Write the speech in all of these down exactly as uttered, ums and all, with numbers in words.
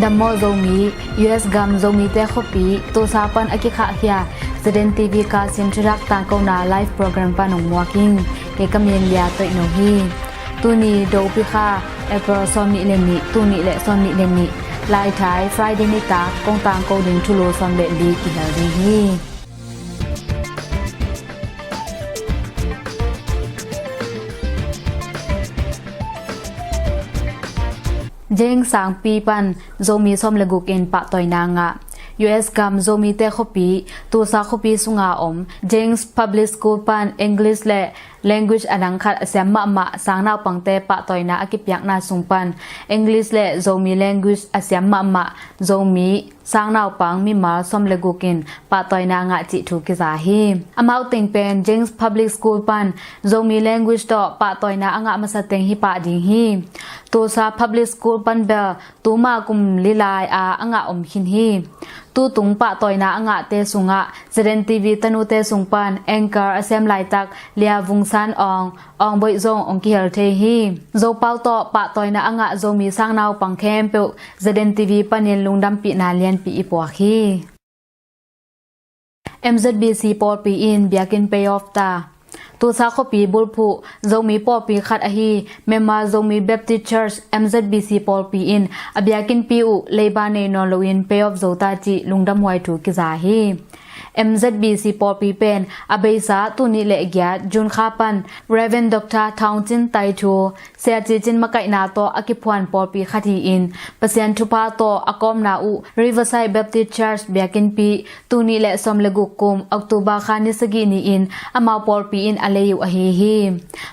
Dam maw Zomi, U S gam Zomite khuapi Tulsa pan a kikhahkhia Z N T V Kasim thuthak tangkona live program pan hong muak ing. Kei ka min Lia Toih No hi. Tuni Dopikha, April sawmnih le nih, tul nih le sawmnih le nih, Laithai, Friday nitak kong tangko ding thulu sawm le li kihel ding hi. James Sangpi pan Zomi sawm le guk in pahtawina ngah. U S gam Zomite khuapi Tulsa khuapi sunga om James Public School pan English le language a dang khat a siam mahmah sangnaupangte pahtawina a kipiakna sung pan English le Zomi language a siam mahmah Zomi sangnaupang mimal sawm le guk in pahtawina ngah cih thu kiza hi. Amau teng pen James Public School pan Zomi language tawh pahtawina a ngah masa teng hi pah ding hi. Tulsa Public School pan bel tuma kum li lai-a a ngah om khin hi. Tutung pahtawina a ngahte sungah Z N T V tanute sung pan anchor a sem laitak Lia Vung San Aung, Aung Boih zong hong kihel thei hi. Zopau tawh pahtawina a ngah Zomi sangnaupang khempeuh Z N T V panin lungdampihna lianpi i puak hi. M Z B C pawlpi in biakinn pay off ta. Tulsa khuapi bulphuh Zomi pawlpi khat ahi Myanmar Zomi Baptist Church, M Z B C pawlpi in a biakinnpi uh leiba nei nawn loin pay off zo ta cih lungdamhuai thu kiza hi. M Z B C pawlpi pen a beisa tul nih le giat June kha pan Rev. Doctor Thawng Cin Tai Thu, Sia Ci Cin makaihna tawh a kiphuan pawlpi khat hi-in Pasian thupha tawh a kawmna uh Riverside Baptist Church biakinnpi tul nih le sawm le guk kum October kha ni sagih ni-in amau pawlpi in a lei uh ahi hi.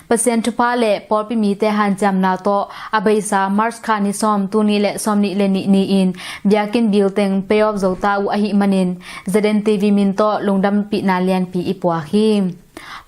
Pasian thupha le pawlpi mite hanciamna tawh a beisa March kha ni sawm tul nih le sawmnih le nih ni-in biakinn building pay off zo ta uh ahih manin Z N T V min tawh lungdampihna lianpi i puak hi.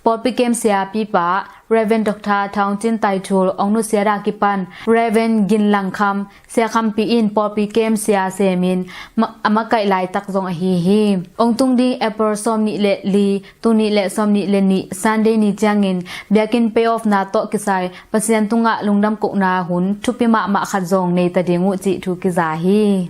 Pawlpi kem siapipa Rev. Doctor Thawng Cin Tai Thu hong nusiat a kipan Rev. Gin Lang Kham, Sia Khampi in pawlpi kem sia semin ma-, a makaih laitak zong ahi hi. Hong tung ding April sawmnih le li, tul nih le sawmnih le nih, Sunday ni ciangin biakinn pay off na tawh kisai Pasian tungah lungdam kohna hun thupi mahmah khat zong nei ta ding uh cih thu kiza hi.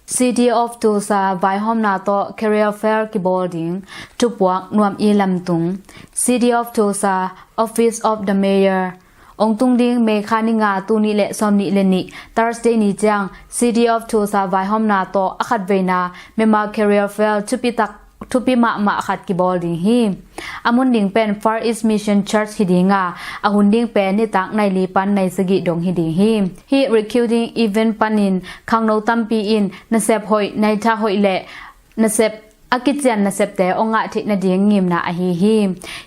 City of Tulsa vaihawmna tawh career fair kibawl ding, thupuak Nuam I Lam Tung. City of Tulsa Office of the Mayor. Hong tung ding May kha ni nga, tul nih le sawmnih le nih, Thursday ni ciang City of Tulsa vaihawmna tawh a khatveina Myanmar Career Fair thupi tak, thupi mahmah khat kibawl ding hi. A mun ding pen Far East Mission Church hi ding a, a hun ding pen nitak nai li pan nai sagih dong hi ding hi. Hih recruiting event panin khangno tampi in nasep hoih, naithak hoih le nasep a kician nasepte hong ngah theih nading ngimna ahi hi.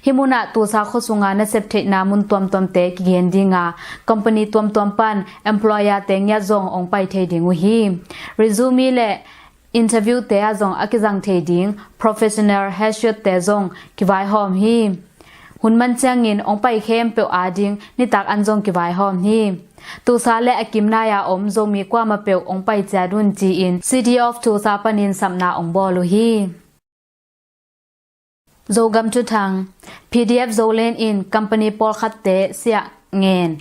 Hih munah Tulsa khua sunga nasep theihna mun tuamtuamte kigen ding a, company tuamtuam pan employer-te ngiat zong hong pai thei ding uh hi. Resume le interview-te ah zong a kizang thei ding professional headshot-te zong kivaihawm hi. Hun man ciangin hong pai khempeuh ading nitak an zong kivaihawm hi. Tulsa le a kimnai-a om Zomi kuamah peuh hong pai ciat un ci-in City of Tulsa panin sapna hong bawl uh hi. Zogam thuthang. P D F Zoland in company pawlkhatte siah ngen.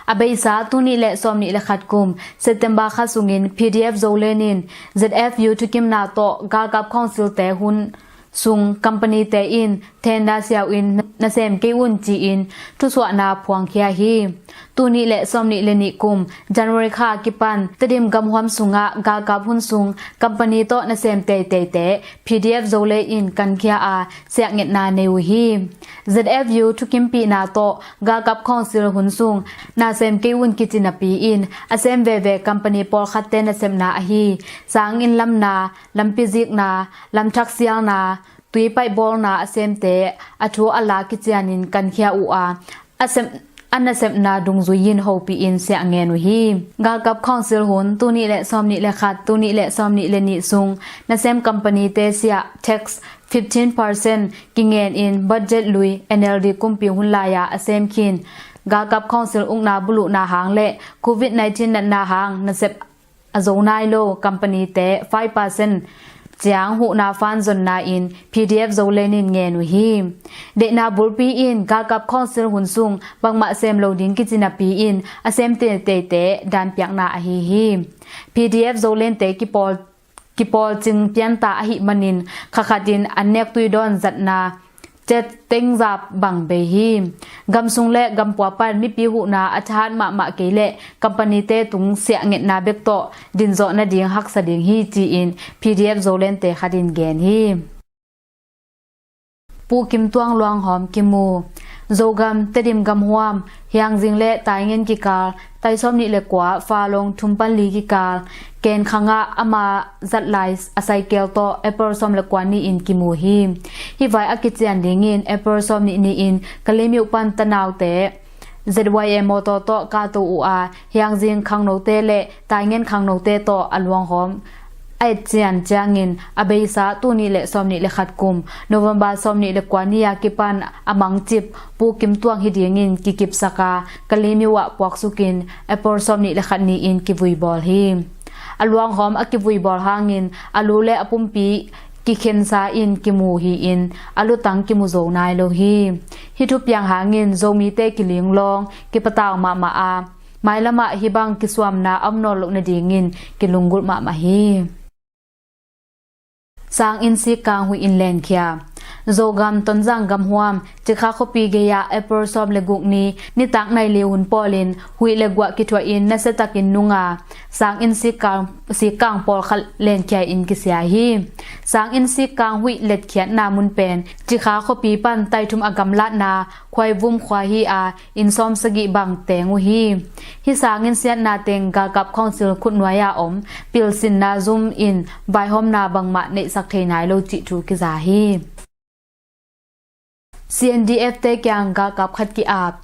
A beisa tul nih le sawmnih le khat kum September kha sungin P D F Zoland in Z F U thukimna tawh galkap council-te hun sung company-te in tender siau in nasem kei un ci-in thusuahna phuangkhia hi. Tul nih le sawmnih le nih kum January kha kipan Tedim gamhuam sungah galkap hun sung company tawh nasem teiteite P D F Zoland in kankhia a siahngetna nei uh hi. Z F U thukimpihna tawh galkap council hun sung nasem kei un kici napi-in a sem veve company pawlkhatte nasepna ahi sang inn lamna, lampi zikna, lamthak sialna, tui paihbawlna a semte a thu a la kicianin kankhia uh a, a sem, a nasepna dungzui-in hopih in siah ngen uh hi. Galkap council hun tul nih le sawmnih le khat, tul nih le sawmnih le nih sung nasem company-te siah tax fifteen percent kingen in budget lui N L D kumpi hun lai-a a sem khin galkap council ukna buluhna hang le covid nineteen natna hang nasep a zo nai lo company-te five percent ciang huhna fan zonna in P D F Zoland in ngen uh hi. Deihna bulpi in galkap khawngsil hun sung bangmah sem lo ding kici napi in a sem teiteite danpiakna ahi hi. P D F Zoland te kipawl, kipawlcing pianta ahih manin khakhat in an nek tuidawn zatna cet tengzap bang bei hi. Gamsung le gampua pan mipi huhna a thahat mahmah kei leh company te tung siahngetna bek tawh dinzawh nading haksa ding hi ci-in P D F Zoland te khat in gen hi. Pu Kim Tuang luanghawm kimu. Zogam, Tedim gamhuam, Hiangzing le Taingen kikal, tai sawmnih le kua, Falong thum pan li kikal, Ken khangah ama zat lai a saikel tawh April sawm le kua ni-in kimu hi. Hih vai a kician dingin April sawmnih ni-in Kalemyo pan tanaute Z Y M motor tawh kahto uh a, Hiangzing khangnote le Taingen khangnote tawh a luanghawm a et cian ciangin a beisa tul nih le sawmnih le khat kum November sawmnih le kua ni-a kipan a mangcip Pu Kim Tuang hi dingin kikipsak a, Kalemyo ah puaksukin April sawmnih le khat ni-in kivui bawl hi. A luanghawm a kivui bawl hangin a lu le a pumpi kikhensa in kimu hi-in a lutang kimu zo nai lo hi. Hih thupiang hangin Zomite kilinglawng kipatau mahmah a, mailamah hih bang kisuamna a om nawn loh nadingin kilunggulh mahmah hi. Sang inn sikkang huih in lenkhia. Zogam Tonzang gamhuam Cikha khuapi gei-ah April sawm le guk ni nitak nai li hun pawlin huih le guah kithuahin nasiatakin nunga sang inn sikkang, sikkang pawlkhat lenkhia in kisia hi. Sang inn sikkang huih letkhiatna mun pen Cikha khuapi pan taithum a gamlatna Khuaivum khua hi a, inn sawm sagih bang teng uh hi. Hih sang inn siatna teng galkap khawngsil khutnuai-a om pilsinna zum in vaihawmna bangmah neihsak thei nai lo cih thu kiza hi. C N D F te kiang galkap khat ki-ap.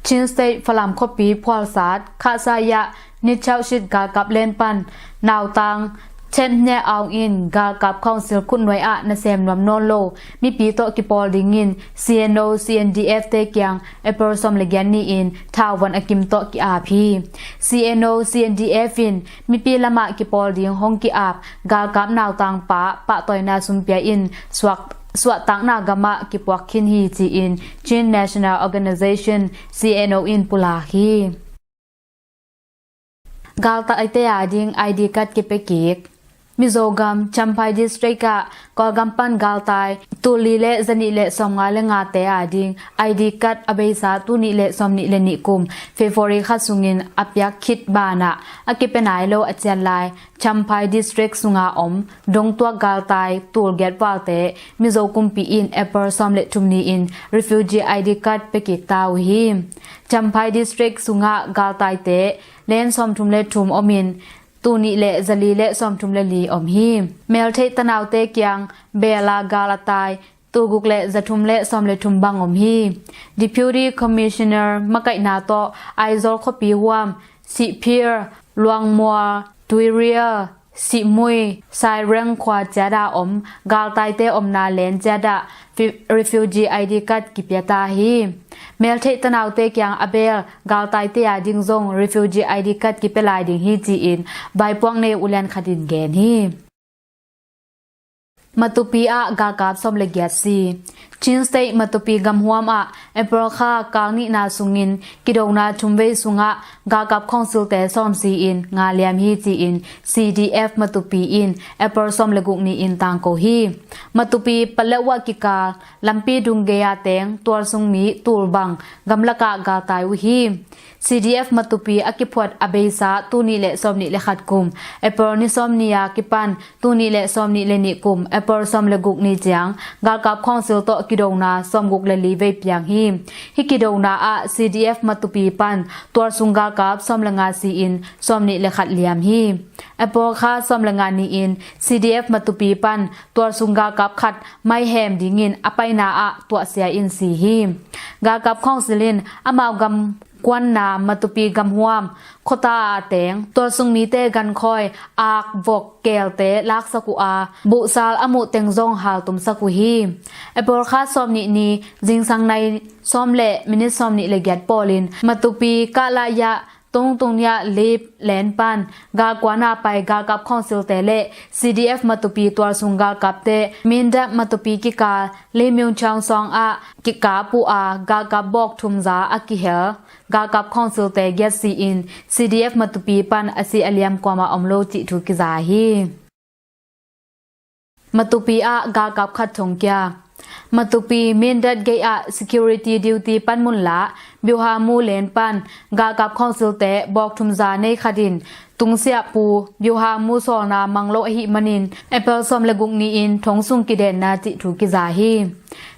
Chin State Falam khuapi phualsat Khasaya Nichaushit galkap len pan nautang Chen Hne Aung in galkap khawngsil khutnuai ah nasem nuam nawn lo mipi tawh kipawl dingin C N O C N D F te kiang April sawm le giat ni-in thauvan a kim tawh ki-ap hi. C N O C N D F in mipi lamah kipawl ding hong ki-ap galkap nautang pa pahtawina sumpia in suak, suahtakna gamah kipuak khin hi ci-in Chin National Organization C N O in pulak hi. Galtaite ading I D card kipia kik. Mizogam, Champhai District ah Kawlgam pan galtai tul li le zanih le sawmnga le ngate ading I D card a beisa tul nih le sawmnih le nih kum February kha sungin a piak khit banah a kipia nai lo a cian lai Champhai District sunga om dongtuak galtai tul giat valte Mizo kumpi in April sawm le thum ni-in refugee I D card pia kik ta uh hi. Champhai District sungah galtaite len sawmthum le thum omin tul nih le zali le sawmthum le li om hi. Meltheih tanaute kiang bela gal a tai tul guk le zathum le sawm le thum bang om hi. Deputy Commissioner makaihna tawh Aizawl khuapi huam Sihphir, Luangmual, Tuirial, Sihmui, Saireng khua ciatah om galtaite omna len ciatah fi-, refugee I D card kipia ta hi. Meltheih tanaute kiang a bel galtaite ading zong refugee I D card kipia lai ding hi ci-in vaipuak nei ulian khat in gen hi. Matupi ah galkap sawm le giat si. Chin State Matupi gamhuam ah April kha kal nihna sungin kidona thumvei sungah galkap khawngsilte sawm si-in nga liam hi ci-in C D F Matupi in April sawm le guk ni-in tangko hi. Matupi Paletwa kikal lampi dung gei-a teng tualsung mi tul bang gamlakah galtai uh hi. C D F Matupi a kiphuat a beisa tul nih le sawmnih le khat kum April ni sawm ni-a kipan tul nih le sawmnih le nih kum April sawm le guk ni ciang galkap khawngsil tawh kidona sawmguk le li vei piang hi. Hih kidona ah C D F Matupi pan tualsung galkap sawm le nga si-in sawmnih le khat liam hi. April kha sawm le nga ni-in C D F Matupi pan tualsung galkap khat maihem dingin a paina ah tuahsia in si hi. Galkap khawngsil in amau gam kuanna Matupi gamhuam khuata a teng tualsung mite gankhoi, ak, vok, kelte laksak uh a, buhsal a muh teng zong haltumsak uh hi. April kha sawmnih ni zingsang nai sawm le minit sawmnih le giat pawlin Matupi Kahlaya Tungtung ni-ah Lip len pan galkuana pai galkap khawngsilte le C D F Matupi tualsung galkapte Mindat Matupi kikal Limyungchang sawngah kikap uh a, galkap bawk thum za a kihel galkap khawngsilte giat si-in C D F Matupi pan a si a liam kuamah om lo cih thu kiza hi. Matupi ah galkap khat thongkia. Matupi Mindat gei ah security duty panmun lah Biohamu len pan galkap khawngsilte bawk thum za nei khat in tungsiahpu Biohamu sawlna mang lo ahih manin April sawm le guk ni-in thong sung kidenna cih thu kiza hi.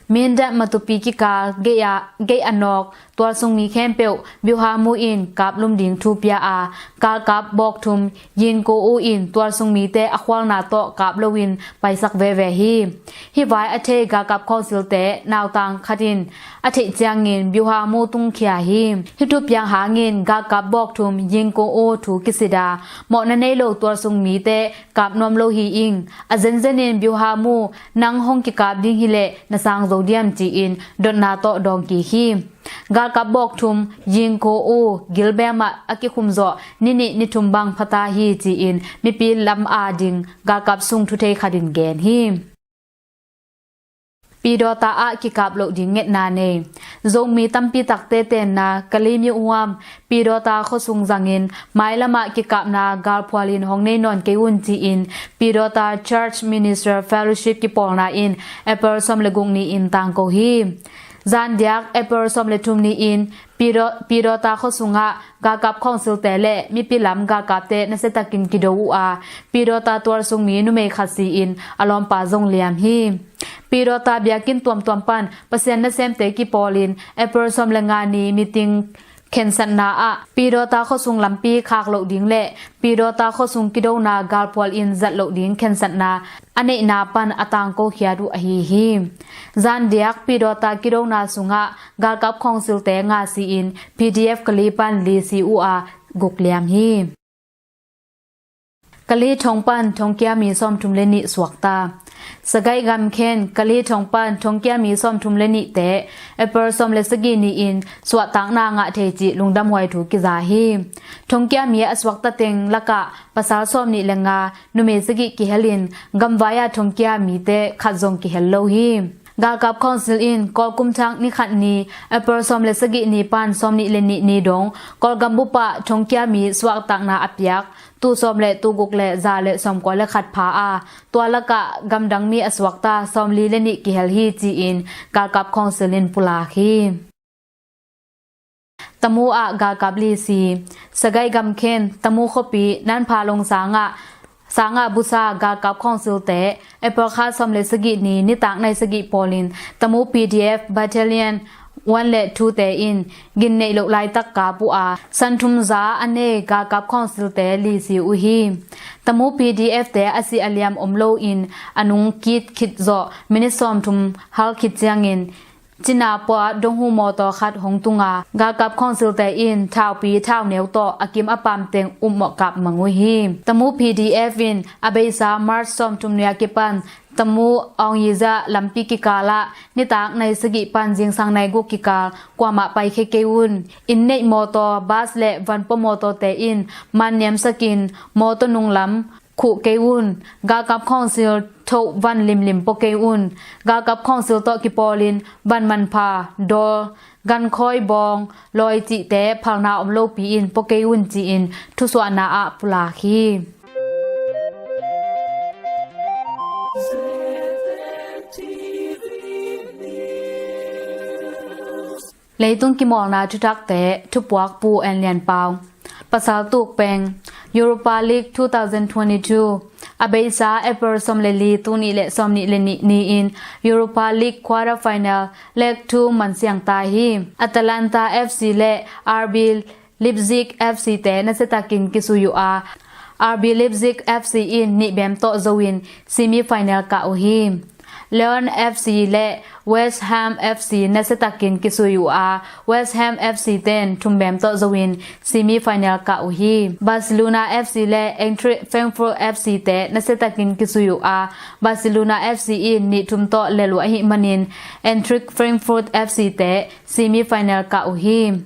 Mindat Matupi kikal gei ah, gei a nawk tualsung mi khempeuh Biohamu in kaplum ding thu pia a, galkap bawk thum Yinko U in tualsung mite a khualna tawh kap loin paisak veve hi. Hih vai a thei galkap khawngsilte nautang khat in a theih ciangin Biohamu tungkhia hi. Hih thupiang hangin galkap bawk thum Yinko U thu kisida, mawhna nei lo tualsung mite kap nuam lo hi ing. A zenzenin Biohamu nang hong kikap ding hileh na sang zo diam ci-in dotna tawh dawng kik hi. Galkap bawk thum Yingko U gilbeng mah a kikhumzawh ni nih ni thum bang phata hi ci-in mipi lam a ding galkap sung thuthei khat in gen hi. Pidawta ah kikap loh ding ngetna nei. Zomi tampi takte tenna Kali myo huam Pidawta khuasung zangin mailamah kikapna galphualin hong nei nawn kei un ci-in Pidawta Church Minister Fellowship kipawlna in April sawm le guk ni-in tangko hi. Zandiak April sawm le thum ni-in Pidaw-, Pidawta khuasungah galkap khawngsilte le mipi lam galkapte nasiatakin kido uh a, Pidawta tualsungmi numei khat si-in a lawmpa zong liam hi. Pidawta biakinn tuamtuam pan Pasian nasemte kipawlin April sawm le nga ni meeting khensatna ah Pidawta khuasung lampi khak loh ding le Pidawta khuasung kidona galphual in zat loh ding khensatna a neihna pan a tangko khiat uh ahi hi. Zandiak Pidawta kidona sungah galkap khawngsilte nga si-in P D F Kali pan li si uh a guk liam hi. Kali thong pan thongkia mi sawmthum le nih suakta. Sagaih gamkhen Kali thong pan thongkia mi sawmthum le nihte April sawm le sagih ni-in suahtakna ngah thei cih lungdamhuai thu kiza hi. Thongkia mi a suakta teng lakah pasal sawmnih le nga, numei sagih kihelin gamvai ah thongkia mite khat zong kihel lo hi. Galkap Council in Kawl kum thak ni khat ni, April sawm le sagih ni pan sawmnih le nih ni dong Kawlgam bup ah thongkia mi suahtakna a piak. Tul sawm le tul guk le za le sawmkua le khat pha a, tua lakah gamdang mi a suakta sawmli le nih kihel hi ci-in Galkap Council in pulak hi. Tamu ah galkap li si. Sagaih gamkhen Tamu khuapi Nanpha Long sangah, sangah busa galkap khawngsilte April kha sawm le sagih ni nitak nai sagih pawlin Tamu P D F Battalion one le two te in gin neih loh laitak kap uh a, san thum za a nei galkap khawngsilte li si uh hi. Tamu P D F te a si a liam om loin a nung kit khit zawh minit sawmthum hal khit ciangin Cina pua donghu mawtaw khat hong tung a, galkap khawngsilte in thaupi thauneu tawh a kim a pam teng upmawh kap mang uh hi. Tamu P D F in a beisa March sawmthum ni a kipan Tamu Aung Yija lampi kikal ah nitak nai sagih pan zingsang nai guk kikal kuamah paikhia kei un. Inn neih mawtaw, bus le vanpua mawtawte in man niamsakin mawtaw nunglam khuh kei un. Galkap khawngsil thoh van limlim pua kei un. Galkap khawngsil tawh kipawlin van manpha, dawl, gankhawi bawng, lawi cihte phalna om lopi in pua kei un ci-in thusuahna ah pulak hi. Leitung kimawlna thuthakte thupuak Pu En Lian Pau. Pasal tuk peng. Europa League two thousand twenty-two a beisa April sawm le li, tul nih le sawmnih le nih ni-in Europa League quarter final leg two mansiang ta hi. Atalanta F C le R B Leipzig F C te nasiatakin kisui uh a, R B Leipzig F C in nih bem tawh zoin semi final kah uh hi. Lyon F C le West Ham F C nasiatakin kisui uh a, West Ham F C ten thum bem tawh zoin semi final kah uh hi. Barcelona F C le Eintracht Frankfurt F C te nasiatakin kisui uh a, Barcelona F C in nih thum tawh lel uh ahih manin Eintracht Frankfurt F C te semi final kah uh hi.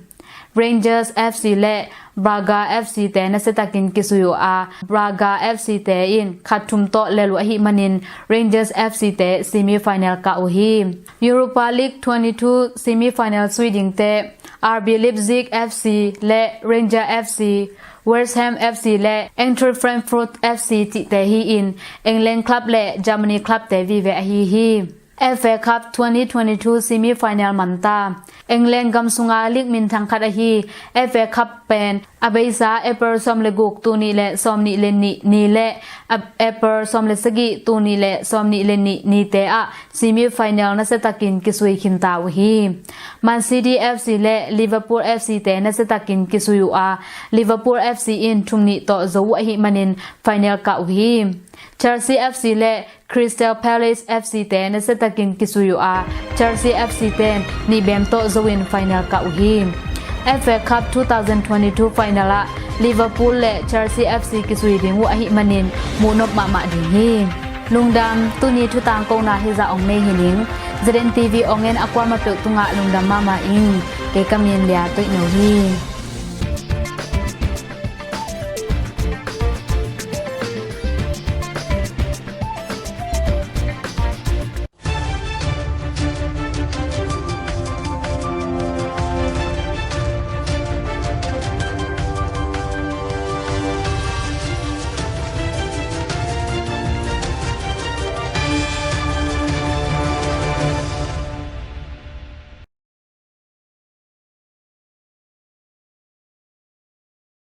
Rangers F C le Braga F C te nasiatakin kisui uh a, Braga F C te in khat thum tawh lel uh ahih manin Rangers F C te semi final kah uh hi. Europa League twenty-two semi final sui dingte R B Leipzig F C le Rangers F C, West Ham F C le Eintracht Frankfurt F C cihte hi-in England club le Germany club te vive ahi hi. F A Cup twenty twenty-two semi final manta. England gam sunga league minthang khat ahi F A Cup pen a beisa April sawm le guk, tul nih le sawm nih le nih ni le April sawm le sagih, tul nih le sawm nih le nih nite ah semi final nasiatakin kisui khinta uh hi. Man City F C le Liverpool F C te nasiatakin kisui uh a, Liverpool F C in thum nih tawh zo uh ahih manin final kah uh hi. Chelsea F C le Crystal Palace F C te nasiatakin kisui uh a, Chelsea F C ten nih bem tawh zo in final kah uh hi. F A Cup twenty twenty-two final ah Liverpool le Chelsea F C kisui ding uh ahih manin muhnop mahmah ding hi. Lungdam, tuni thutang kona hizah ong nei hi ning. Z N T V ong en a kuamah peuh tungah lungdam mahmah ing. Kei ka min Lia Toih No hi.